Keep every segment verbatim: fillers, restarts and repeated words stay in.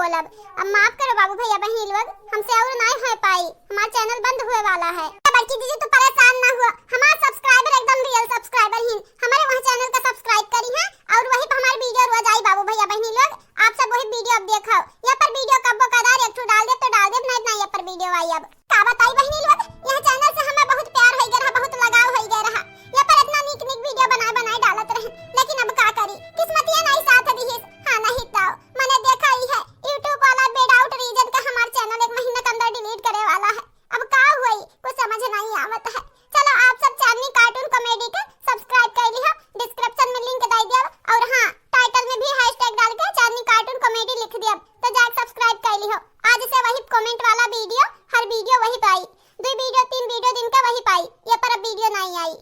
बोलब। अब माफ करो बाबू भैया बहिनी लोग, हमसे और नाई होए पाई, हमार channel बंद होए वाला है। बड़की जीजी तू परेशान ना हुआ, हमार subscriber एकदम real subscriber ही, हमरे वहाँ channel का subscribe करी हैं और वही पर हमार video रोज आई बाबू भैया बहिनी लोग, आप सब वही video अब देखाओ। ये पर video कब्बो कदार एक ठो डाल देब तो डाल देब, नहीं, नहीं ये पर video आई अब। का बताई बहिनी लोग, यह channel से हमें बहुत प्यार होई गया रहा, बहुत लगाव होई गया रहा। ये पर इतना नीक नीक video बनाए बनाए डालत रहे, लेकिन अब का करी, किस्मतिया नहीं साथ दिहिस। हाँ नहीं तो मने देखा ही है, YouTube वाला without reason का हमार channel एक महीना के अंदर delete करे वाला है। अब का हुई, कुछ समझ नहीं आवत है। चलो आप सब चांदनी cartoon comedy के subscribe कर लिहो, description में link दे दिया और हाँ title में भी hashtag डाल के चांदनी cartoon comedy लिख दिया, तो जाके subscribe कर लिहो। आज से वही comment वाला video, हर video वही पे आई, दो video तीन video दिन का वही पे आई, ये पर अब video नहीं आई।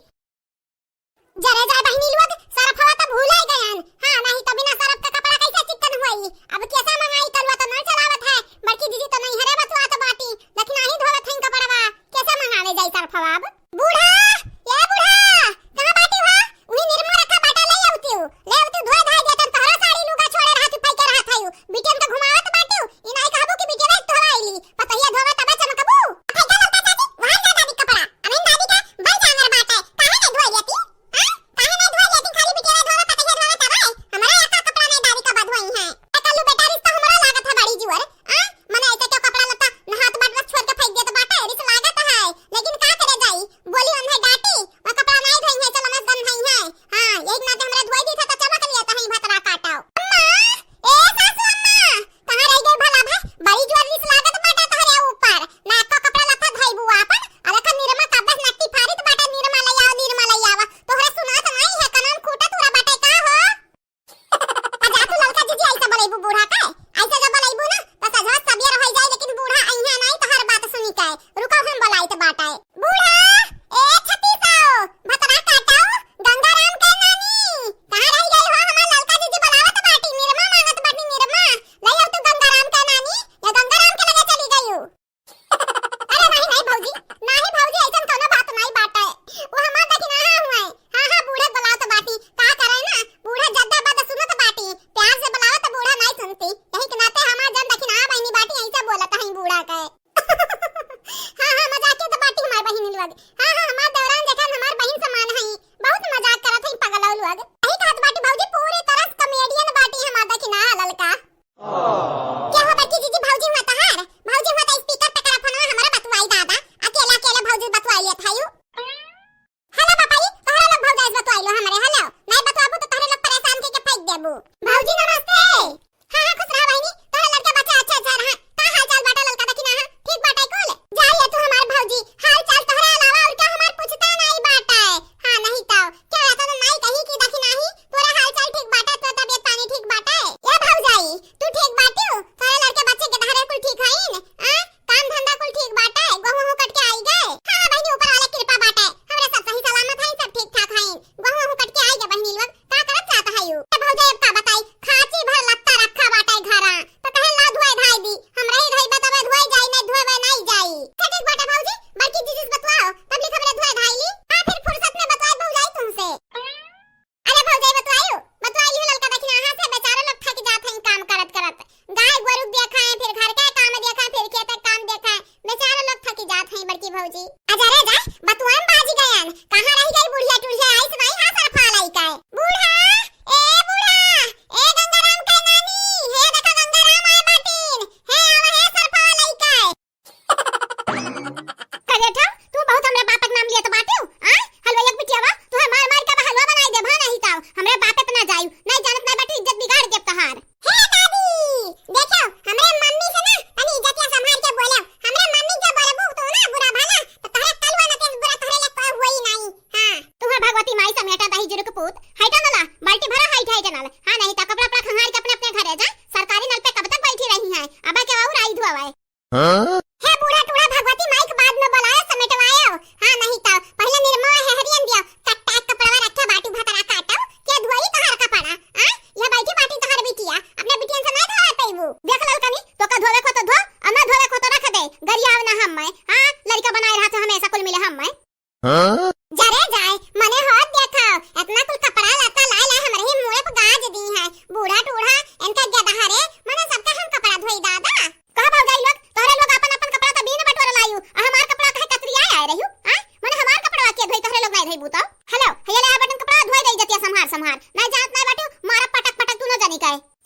जरे जाए बहिनी लोग, सरफवा तो भूल ही गयन। हाँ, नहीं तो बिना सरफ का कपड़ा कैसे चिक्कन हुई? अब कैसे मंगाई? कलवा तो नल चलावत है, बड़की दीदी तो नहीं हरे बतुआत बाटी, लेकिन आही धोवत हैं कपड़वा, कैसे मंगावे जाई सरफवा अब? बूढ़ा, ए बूढ़ा, कहाँ बाटी हो? उही निरमा रखा बाटा, ले आवती हूँ, ले आवती हूँ, धोए धाए देतन, तोहरा साड़ी लुगा छोड़े रहत, फेंके रहत है, बिटियन के घुमावत बाटी, ई नाई कहबू कि बिटिया देख धोवाइली, पतोहिया धोवे तबे चमकबू। फेंका ललका चाची, वहां जा दादी कपड़ा। अबे दादी का बल जांगर बाटे, काहे नहीं धोई लेती? हाँ? काहे नहीं धोई लेती? खाली बिटिया धोवे, पतोहिया धोवे तबे। हमरा एको कपड़ा नहीं दादी का बधोई है। ए कल्लू बेटा, रिश्ता हमरा लागत है बड़ी जुअर। हाँ? मने ऐसे क्यों कपड़ा लत्ता नहात बाट बस छोड़ के फेंक देत बाटे? रिस लागत है। लेकिन का करे जाई? बोली उन्हें डांटी, वो कपड़ा नहीं धोई है, चलो मस्त गन नहीं है। हाँ, यही नाते हमरा धोई दी था तो चमक लिया तो ही भतरा काटाओ। अम्मा, ए सासू अम्मा, कहाँ रह गई भला भाई? बड़ी जोर रिस लागत बाटे तोहरे ऊपर। ना एको कपड़ा लत्ता धइबू आपन। आ देखा निरमा कब्बे से नट्टी फारित बाटे, निरमा ले आवा, निरमा ले आवा। तोहरे सुनात नाई है, कनन खूटा तुरा बाटे का हो? आ जा तू ललका जीजी, ऐसे बोलैबू बूढ़ा के? ऐसे जब बोलैबू ना, तो सजवा सबियर होई जाई, लेकिन बूढ़ा अइहे नाई तोहर बात सुनी के। रुको हम बोलाइत बाटे। बूढ़ा, ए छतीसो, भतरा काटो, गंगाराम के नानी, कहाँ रह गई हो? हमार ललका जीजी बोलावत बाटी, निरमा मांगत बाटी, निरमा। ले आओ तू गंगाराम के नानी, या गंगाराम के लगे चली गई हो? अरे नहीं, नहीं भौजी, नहीं भौजी, ऐसन कौनो बात नहीं बाटे। वो हमार दखिनाहा हुए। हाँ, हाँ, बूढ़ा बोलावत बाटी, का करे ना, बूढ़ा जद्दा बद सुनत बाटी, प्यार से बोलावत बूढ़ा नहीं सुनती, यही के नाते हमार जन दखिनाहा बहिनी बाटी, ऐसे बोलत हई बूढ़ा के। हाँ, हाँ, मजाक के तो बाटी हमार बहिनी लोग। हाँ, हाँ, हमार देवरान जेठन हमार बहिन समान हई। बहुत मजाक करत हई पगलऊ लोग। यही कहत बाटी भौजी पूरी तरह से comedian बाटी हमार दखिनाहा ललका। क्या हो बड़की जीजी, भौजी हुआ तहार? भौजी हुआ तो speaker पे करा फोनवा, हमारा बतुआई दादा। अकेला, अकेला भौजी बतुआई लेत हयू। हेलो बापाई, तोहरा लोग भौजाई से बतुआई लो हमरे, हेलो। नहीं बतुआबू तो तोहरे लोग परेशान के, के फेंक देबू। भौजी नमस्ते। हाँ, हाँ, खुश रहा बहिनी। तोहरा लड़का बच्चा अच्छा, अच्छा रहा। का हाल चाल बाटा ललका दखिनाहा? ठीक बाटा कुल? जा ये तू हमार भौजी, हाल चाल तोहरा अलावा और का हमार पूछता नहीं बाटा है। हाँ, नहीं तो क्या रहता तो नहीं कहीं की दखिनाही, तोरा हाल चाल ठीक बाटा, तोरा तबियत पानी ठीक बाटा है। ए भौजाई, तू ठीक बाटू? तोहरे लड़के बच्चे के तहरे कुल ठीक हईन? आ? काम धंधा कुल ठीक बाटे? गोहूं वहूं कट के आई गए? हाँ बहिनी, ऊपर वाला कृपा बाटे, हमरे सब सही सलामत हईन, सब ठीक ठाक हईन। गोहूं वहूं कट के आई गए बहिनी लोग, का करत जात हयू? ए भौजाई, अब का बताई, खाची भर लत्ता रखा बाटे घरा, तो कहे ला धोए धाई दी, हमरा ही धोई बतावे धोए जाई, नहीं धोए नहीं जाई। अच्छा ठीक बाटे भौजी, बड़की जीजी से बतवाओ, तब लिख हमरे धोए धाई ली। हाँ, फिर फुर्सत में बतवाई भौजाई तुमसे। अरे भौजाई बतवायू, बतवाई लिहो ललका दखिनाहा से, बेचारे लोग थक जात हैं काम करत करत। गाय गोरू देखाएं, फिर घर के काम देखाएं, फिर खेत के काम देखाएं, बेचारे लोग थक जात हैं बड़की भौजी। अजरे जा, बतुआन बाजी गयन, कहाँ रह गई बुढ़िया टुढ़िया, आइस नहीं हाँ सरफा लइका है। बूढ़ा, ए बूढ़ा, ए गंगाराम के नानी, हे देखा गंगाराम आए बाटिन, हे आवा हे सरफा लइका है। का जेठा, तू बहुत हमरे बाप के नाम लियत बाटू, आय? हलवइया के बिटिया बा, तोहे मार मार के अब हलवा बनाई देब, हाँ नहीं तो हमरे बाप पे ना जायू, नहीं जानत नहीं बाटू, इज्जत बिगाड़ देब तोहार। हे दादी, देखो, हमरे मम्मी से ना तनी इज्जतिया संभाल के बोलो, हमरे मम्मी जो बोलबू तू ना बुरा भला, तो तोहरा कलवा न तेज बुरा तोहरे ले कोई होई नहीं। हाँ। तोहर भगवती माई समेटा दही जुरुक पूत, हटा नला, बाल्टी भरा हाइट हाइट नल, हाँ नहीं तो कपड़ा उपड़ा खंगार के अपने अपने घरे जा, सरकारी नल पे कब तक बैठी रही हैं, अब के और आई धुआवाए। हाँ? हे बूढ़ा टूढ़ा भगवती माई के बाद में बोलायो, समेटवायो। हाँ, नहीं तो पहले निरमा हेहरियन दियो। कट्टा एक कपड़वा रखे बाटू भतरा काटो। के धोई तोहार कपड़ा? हाँ? यह बैठी बाटी तोहार बिटिया। अपने बिटियन से ना धोवे पैबू। देख ललकनी, तो का धोवे को तो धो, और ना धोवे को तो रख दे। गरियाव ना हम मैं। हाँ? लड़का बनाए रहा तो हमेशा कुल मिले हम मैं। हाँ? जरे जाए, मने होत देखो, इतना कुल कपड़ा लत्ता लाए लाए हमरे ही मुड़े पे गाज दी है। बूढ़ा टूढ़ा, इनका गदहा रे, मने सबका हम कपड़ा धोई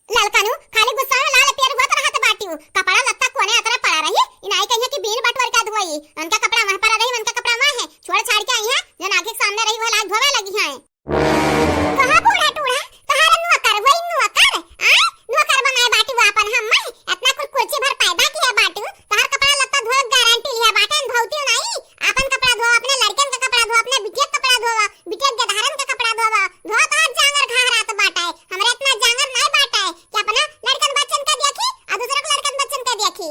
ललकनु, खाली गुस्सा में लाल पियर होत रहत बाटिउ। कपड़ा लत्ता कोने अतरा पड़ा रही, इनाई कहिया कि बीन बटोर का धोई। उनका कपड़ा वह पड़ा रही, उनका कपड़ा वह है। छोड़ छाड़ के आई है, जो आँखी के सामने रही, वह लाग धोवे लगी है। कहा बूढ़ा टूढ़ा, तोहार नौकर, वही नौकर, आ? नौकर बनाए बाटिउ आपन हम, मैं इतना कुल कुर्सी भर पैदा किया बाटिउ, तोहार कपड़ा लत्ता धोए गारंटी लिया बाटे, धोती नहीं, आपन कपड़ा धो, अपने लड़कन का कपड़ा धो, अपने बिटिया का कपड़ा धो, बिटिया के धारन का कपड़ा धो, धो तोहार जांगर घहरात बाटे, हमरे इतना जांगर नहीं बाटे कि अपना लड़कन बच्चन का देखी, आ दूसरा के लड़कन बच्चन का देखी।